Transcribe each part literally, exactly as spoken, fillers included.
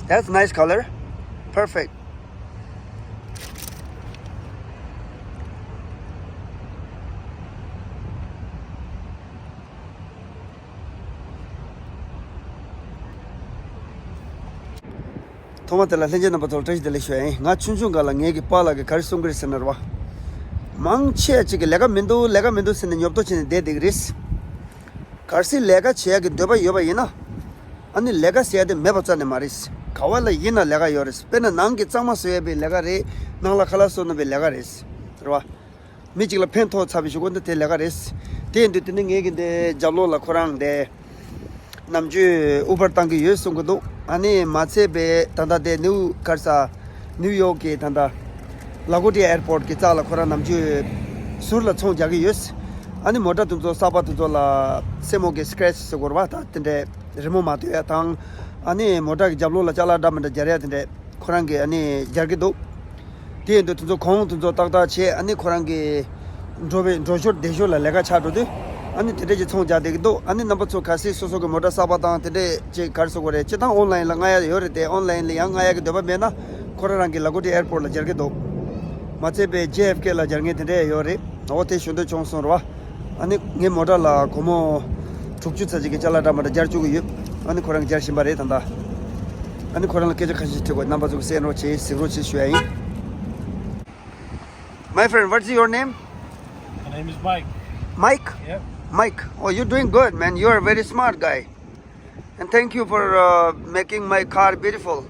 That's nice color. Perfect. ཐོག་མ་དེ་ལ་ལྷན་རྒྱས་རྣམ་པ་ཚོར་བཀྲ་ཤིས་བདེ་ལེགས་ཞུ་ཡ་ཡིན། ང་ཆུང་ཆུང་སྒང་ལ་ངེད་ཀྱི་པཱ་ལགས་ཀྱིས་ག་རེ་གསུང་གི་རེད་ཟེར་ན་རེད་བ། མང་ཆེ་ཅིག་གིས་ལས་ཀ་མི་འདུག་ལས་ཀ་མི་འདུག་ཟེར་ནས་ཉོབ་ཏོ་བྱས་ནས་བསྡད་བསྡད་ཀྱི་རེད། གལ་སྲིད་ལས་ཀ་བྱེད་ཡ་གི་འདོད་པ་ཡོད་པ་ཡིན་ན། ཨ་ནི་ལས་ཀ་ཟེར་ཡ་དེ་མེད་པ་རྩ་ནས་མ་རེད། ག་བ་ལ་ཡིན་ན་ལས་ཀ་ཡོད་རེད། དཔེར་ན་ནང་གི་གཙང་མ་བཟོ་ཡ་པའི་ལས་ཀ་རེད། ནང་ལ་ཁ་ལག་བཟོ་ན་པའི་ལས་ཀ་རེད། རེད་བ། མི་གཅིག་ལ་ཕན་ཐོགས་ཚར་བའི་གཞུག་གུ་འདི་དེ་ལས་ཀ་རེད། དེ་ཡིན་དུས་དེ་ནི་ངེད་ཀྱི་འདི་རྒྱབ་ལོགས་ལ་ཁོ་རང་འདི་ནམ་རྒྱུན་ཨུ་བར་བཏང་གི་ཡོད་གསུང་གི་འདུག་ཨ་ནི་མ་ཚད་པའི་ད་ལྟ་དེ་ནིའུ་ག་རེ་ཟ། ནིའུ་ཡོག་གི་ད་ལྟ་ལ་གོ་ཏི་ཨེར་པོར་ཊི་གི་རྩ་ལ་ཁོ་རང་ནམ་རྒྱུན་ཟུར་ལ་ཚོང་རྒྱག་གི་ཡོད། ཨ་ནི་མོ་ཊ་དེ་ཚོ་གསར་པ་དེ་ཚོ་ལ་སེན་མོ་གི་སི་ཀེ་རེ་ཆི་ཟེར་དགོས་རེད་བ། ད་དེ་འདྲའི་རི་མོ་མ་ལྟོས་ཡ་དང་། ཨ་ནི་མོ་ཊ་གི་རྒྱབ་ལོགས་ལ་ཅ་ལག་འདྲ་མི་འདྲ་སྦྱར་ཡ་དེ་འདྲའི་ཁོ་རང་གིས་ཨ་ནི་སྦྱར་གི་འདུག་དེ་ཡིན་དུས་དེ་ཚོ་གོང་དེ་ཚོ་ཏག་ཏག་བྱས། ཨ་ནི་ཁོ་རང་གི་འགྲོ་བའི་འགྲོ་ཞོར་བསྡད་ཞོར་ལ་ལས་ཀ་ཆགས་འགྲོ་དུས། ཨ་ནི་དེ་འདྲ་གྱི་ཚོང་རྒྱག་བསྡད་ཀྱི་འདུག་ཨ་ནི་རྣམ་པ་ཚོ་གལ་སྲིད་སོ་སོ་གི་མོ་ཊ་གསར་པ་དང་དེ་འདྲས་ཅིག་ག་རེ་ཟེར་དགོས་རེད། སྤྱིར་བཏང་ཨོན་ལ་ཡིན་ལ་མངགས་ཡ་ཡོད་རེད་དེ། ཨོན་ལ་ཡིན་ལ་ཡང་མངགས་ཡ་གི་འདོད་པ་མེད་ན་ཁོ་རང་རང་གི་ལ་གོ་ཏི་ཨེར་པོར་ཊི་ལ་སྦྱར་གྱི་འདུག་མ་ཚད་པའི་ཇེ་ཨེཕ་ཀེ་ལ་སྦྱར་མཁན་དེ་འདྲས་ཡོད་རེད། འོ་དེ་ཞུ་འདོད་བྱུང་སོང་རེད་བ། ཨ་ནི་ངའི་མོ་ཊ་ལ་སྒོར་མོ་དྲུག་ཅུ་ཙམ་ཅིག་གི་ཅ་ལག་འདྲ་མི་འདྲ་སྦྱར་བཅུག་གི་ཡོད། ཨ་ནི་ཁོ་རང་གིས་སྦྱར་བཞིན་པ་རེད་ད་ལྟ། ཨ་ནི་ཁོ་རང་ལ་སྐད་ཆ་ཁ་ཤས་དྲི་དགོས། རྣམ་པ་ཚོ་གིས་གསན་རོགས་བྱེད། གཟིགས་རོགས་བྱེད་ཞུ་ཡ་ཡིན། My friend, what's your name? My name is Mike. Mike? Yep. Mike. Oh, you're doing good, man. You are a very smart guy. And thank you for uh, making my car beautiful.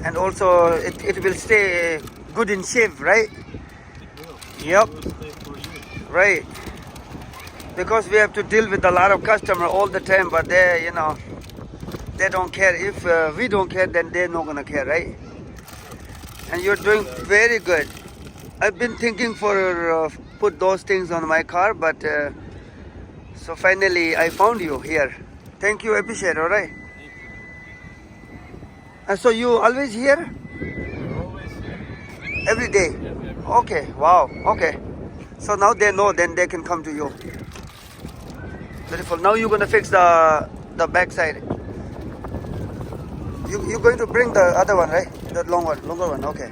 And also, it, it will stay good in shape, right? It will. Yep. It will stay for you. Right. Because we have to deal with a lot of customer all the time, but they, you know, they don't care. If uh, we don't care, then they're not gonna care, right? And you're doing very good. I've been thinking for uh, put those things on my car, but uh, so finally I found you here. Thank you, appreciate, all right? And so you always here? Always here. Every day? Every day. Okay, wow, okay. So now they know, then they can come to you. Beautiful. Now you're gonna fix the the back side. You you going to bring the other one, right? The long one, longer one. Okay.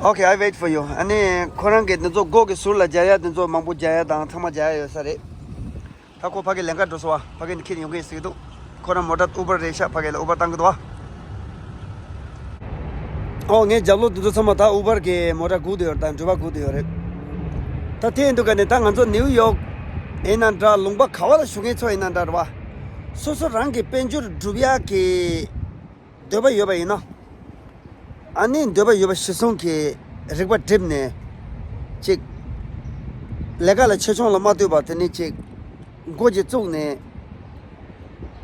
Okay, I wait for you. ཨ་ནི་ཁོ་རང་གིས་འདི་ཚོ་སྒོ་གི་ཟུར་ལ་སྦྱར་ཡ་དེ་ཚོ་མང་པོ་སྦྱར་ཡ་དང་ཚང་མ་སྦྱར་ཡ་ཡོད་ས་རེད། ད་ཁོ་ཕ་གི་ལེན་ག་འགྲོ་སོང་བ། ཕ་གི་ནས་ཁྱེར་ཡོང་གི་ཡིན་ཟེར་གི་འདུག་ཁོ་རང་མོ་ཊ་ཨུ་བར་རེད་ཤག་ཕ་གི་ལ་ཨུ་བར་བཏང་གི་འདུག་བ། ཨོ་ངའི་རྒྱབ་ལོགས་དེ་ཚོ་ཚང་མ་ད་ཨུ་བར་གི་མོ་ཊ་སྒུག་བསྡད་ཡོད་རེད། ད་འགྲུལ་པ་སྒུག་བསྡད་ཡོད་རེད། ད་དེ་ཡིན་དུས་ག་ནས་ད་ང་ཚོ་ནིའུ་ཡོག་ཡིན་ན་འདྲ། ལུང་པ་ག་བ་ལ་བཞུགས་མཁན་ཚོ་ཡིན་ན་འདྲ་རེད་བ། སོ་སོ་རང་གི་དཔལ་འབྱོར་སྒྲུབ་ཡག་གི་འདོད་པ་ཡོད་པ་ཡིན་ན། ཨ་ནི་འདོད་པ་ཡོད་པ་གཞིར་བཟུང་གི་རིག་པ་བསྒྲིམས་ནས་ཅིག་ལས་ཀ་ལ་ཆེ་ཆུང་ལ་མ་ལྟོས་པར་དེ་ནི་ཅིག་འགོ་ཅིག་བཙུགས་ནས།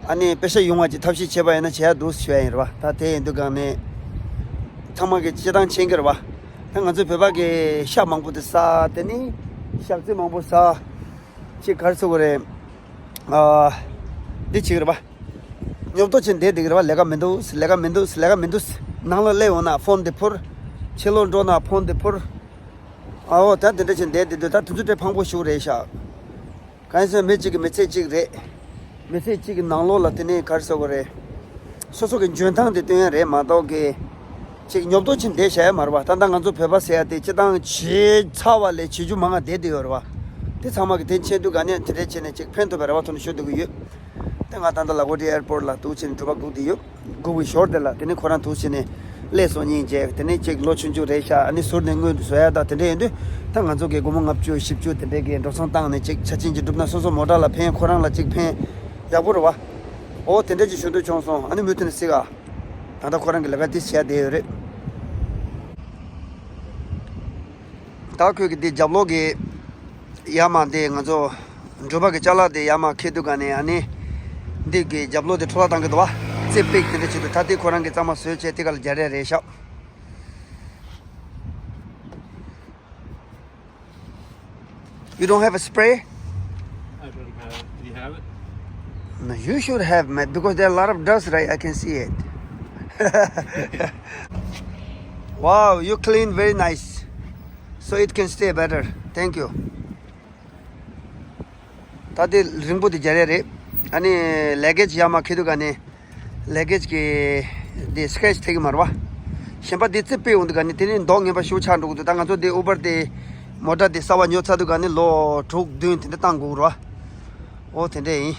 ཨ་ནི་པེ་ཤ་ཡོང་བ་ཅིག་ཐབས་ཤེས་བྱས་པ་ཡིན་ན་བྱེད་ཡག་འདུག་ཞུ་ཡ་ཡིན་རེད་བ། ད་དེ་ཡིན་དུས་གང་ནས་ཚང་མ་གི་སྤྱིར་བཏང་མཁྱེན་གྱི་རེད་བ། ད་ང་ཚོ་བོད་པ་གི་ཤ་མང་པོ་དེ་ཟ། དེ་ནི་ཞག་རྩི་མང་པོ་ཟ། ཅིག་ག་རེ་ཟེར་དགོས་རེད། ཨ། འདི་བྱེད་ཀྱི་རེད་བ། ཉོབ་ཏོ་བྱས་བསྡད་བསྡད་ཀྱི་རེད་བ། ལས་ཀ་མི་འདུག་ལས་ཀ་མི་འདུག་ལས་ཀ་མི་འདུག་ནང་ལ་སླེབས་འོང་ན་ཕོན་དེ་ཕུར། ཕྱི་ལོགས་འགྲོ་ན་ཕོན་དེ་ཕུར། ཨའོ་ད་དེ་འདྲ་བྱས་བསྡད་བསྡད་དུས་ད་དུས་ཚོད་དེ་ཕངས་པོ་ཞིག་རེད་ཤག་གང་ཡིན་ཟེར་ན་མི་གཅིག་གི་མི་ཚེ་གཅིག་རེད། མི་ཚེ་གཅིག་གི་ནང་ལོགས་ལ་དེ་ནས་ག་རེ་ཟེར་དགོས་རེད། སོ་སོ་གི་འཇོན་ཐང་དེ་སྟོན་ཡ་རེད་མ་གཏོགས་གི་ཅིག་ཉོབ་ཏོ་བྱས་བསྡད་བཞག་ཡ་མ་རེད་བ། ད་ལྟ་ང་ཚོ་བོད་པ་ཟེར་ཡ་དེ་སྤྱིར་བཏང་བྱས་ཚར་བ་ལས་བྱེད་རྒྱུ་མང་ང་བསྡད་བསྡད་ཡོད་རེད་བ། དེ་ཚང་མ་གི་དེ་མཁྱེན་དུས་ག་ནས་དེ་འདྲས་བྱས་ནས་ཅིག་ཕན་ཐོགས་པའི་རེ་བ་ཐོག་ནས་ཞུ་འདོད་ཀྱི་ཡོད། དེ་ང་ད་ལྟ་ལ་གོ་ཏི་ཨེར་པོར་ལ་འདུག་བྱས་ནས་འགྲུལ་པ་སྒུག་བསྡད་ཡོད། སྒུག་པའི་ཞོར་དེ་ལ་དེ་ནས་ཁྱེད་རང་འདུག་བྱས་ནས་སླེབས་སོང་སྙིང་རྗེ། དེ་ནས་ཅིག་ལོ་ཆུང་ཆུང་རེད་ཤག་ཨ་ནི་ཟུར་ནས་དངུལ་བཟོ་ཡ་ད་དེ་འདྲས་ཡིན་དུས། ད་ང་ཚོ་གི་སྒོར་མོ་ལྔ་བཅུ་བཞི་བཅུ་དེ་འདྲས་ཀྱི་འགྲོ་སོང་བཏང་ནས་ཅིག་ཆ་རྐྱེན་ཅིག་བསྒྲུབས་ན་སོ་སོ་མོ་ཊ་ལ་ཕན། ཁོ་རང་ལ་ཅིག་ཕན། ཡག་པོ་རེད་བ། ཨོ་དེ་འདྲས་ཅིག་ཞུ་འདོད་བྱུང་སོང་། ཨ་ནི་མུ་མཐུད་ནས་གཟིགས་ཨ། ད་ལྟ་ཁོ་རང་གི་ལས་ཀ་དེ་བྱས་བསྡད་ཡོད་རེད། ད་ཁོས་གི་དེ་རྒྱབ་ལོགས་གི་ཡར་མར་དེ་ང་ཚོ་འགྲུལ་པ་གི་ཅ་ལག་དེ་ཡར་མར་འཁྱེར་དུས་ག་ནས་ཨ་ནི་འདི་གི་རྒྱབ་ལོགས་དེ་འཕྲོ་བརླག་བཏང་གི་འདུག་བ། རྩེ་པིག་དེ་འདྲ་བྱེད་དུས་ད་དེ་ཁོ་རང་གི་གཙང་མ་བཟོས་བྱས་དེ་ག་ལ་རྒྱག་རེ་རེད་ཤག You don't have a spray? I don't have it. Do you have it? No, you should have, man, because there are a lot of dust, right? I can see it. Wow, you clean very nice. So it can stay better. Thank you. ད་ ད་དེ་རིང་པོ་དེ་རྒྱག་ཡ་རེད། ཨ་ནི་ལེ་གེ་ཇི་ཡར་མར་འཁྱེར་དུས་ག་ནས་ལེ་གེ་ཇི་གི་དེ་སི་ཀེ་ཆི་ཐེབས་ཀྱི་མ་རེད་པ། གཞན་པ་དེ་རྩིས་སྤྲད་ཡོང་དུས་ག་ནས་དེ་ནས་མདོག་ངན་པ་ཞེ་པོ་ཆགས་འགྲོ་གི་འདུག་ད་ང་ཚོ་དེ་ཨུ་བར་དེ་མོ་ཊ་དེ་གསར་པ་ཉོ་ཚར་དུས་ག་ནས་ལོ་དྲུག་བདུན་དེ་འདྲ་བཏང་དགོས་རེད་པ། འོ་དེ་འདྲ་ཡིན།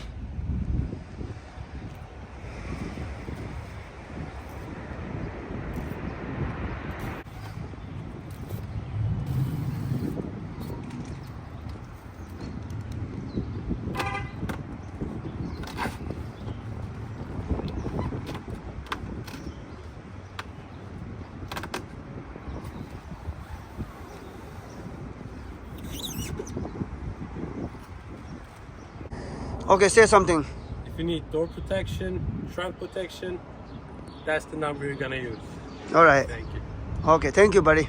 Okay, say something. If you need door protection, trunk protection, that's the number you're gonna use. All right. Thank you. Okay, thank you, buddy.